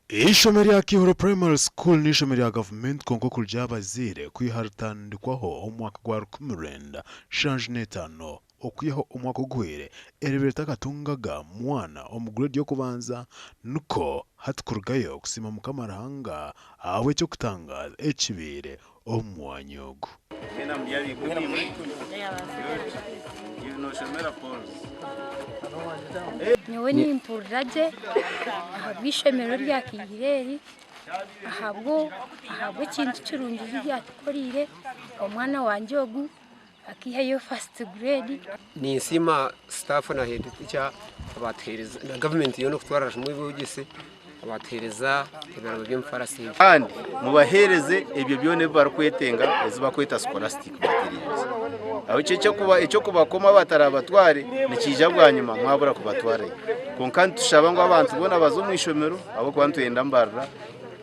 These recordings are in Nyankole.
Eishomero rya Kihoro Primary School n'eishomero rya gavumenti kwonka okurugira abazaire kwiha ritandikwaho omu mwaka gwa 1975 okwihaho omwaka oguhweire eribaire ritakatungaga mwana omu grade y'okubanza nikwo hati kurugayo kusiima Mukama Ruhanga ahabw'eky'okutangaaza ekibaire omu mwanya ogu. Nyowe nimpurira gye ahabw'eishomero rya Kiihiro eri, ahabw'ekintu kirungi eki ryatukoreire, omwana wangye ogu akaihayo fasiti gureedi. Ninsiima sitaafu na heedi ticha abatuheereza na gavumenti yoona okutwarira kimwe eby'obwegyese abatuheereza ebirabo by'emifarasi ebi. Kandi mubaheereze ebyo byona ebi barikwetenga ezi barikweta scholastic materials. Aho ekyo eky'okubakoma batarabatware nikiija bwanyima mwabura kubatwarayo. Kwonka nitushaba ngu abantu boona baze omu ishomero ahabw'okuba nitwenda mbarira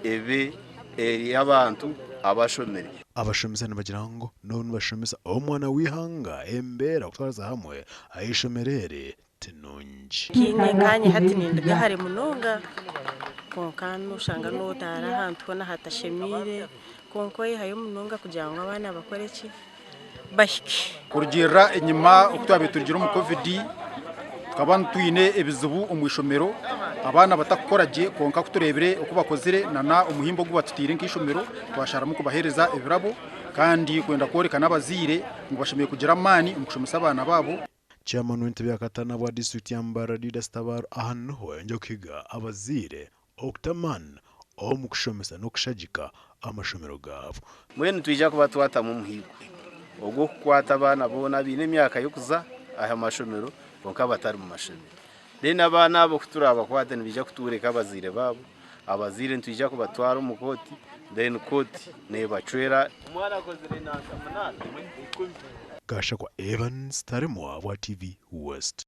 ebe ey'abantu abashomire. Abashomesa nibagira ngu n'obu nibashomesa omwana w'eihanga embeera kutwariza hamwe ah'eishomero eri ti nungi. Nkainye nkanye hati ninduga hare munonga kwonka noshanga notaara ahantu hoona hatashemeire kwonka oyehayo munonga kugira ngu abaana bakore ki bahike. Kurugiirira enyima oku twabaire turugire omu Covid, tukaba twine ebizibu omu ishomero, abaana batakukora gye kwonka ku tureebire oku bakozire nana omuhimbo ogu batutaire nk'eishomero, twasharamu kubaheereza ebirabo kandi kwenda kworeka n'abazaire ngu bashemereire kugira amaani omu kushomesa abaana baabo. Chairman w'entebe ya kataano ahabwa disiturikiti ya Mbarara Didas Tabaro aha niho yayongyera kuhiga abazaire okuta amaani omu kushomesa n'okushagika amashomero gaabo. Mbwenu nitwija kuba twatamu omuhigo ogw'okukwata abaana boona abaine emyaka y'okuza aha mashomero kwonka batari mu mashomero. Then abaana abo ku turaabakwate nibaija kutuureka abazaire baabo, abazaire nitwija kubatwara omu kooti then kooti neebacwera. Gashakwa Evans Taremwa, Bwa TV West.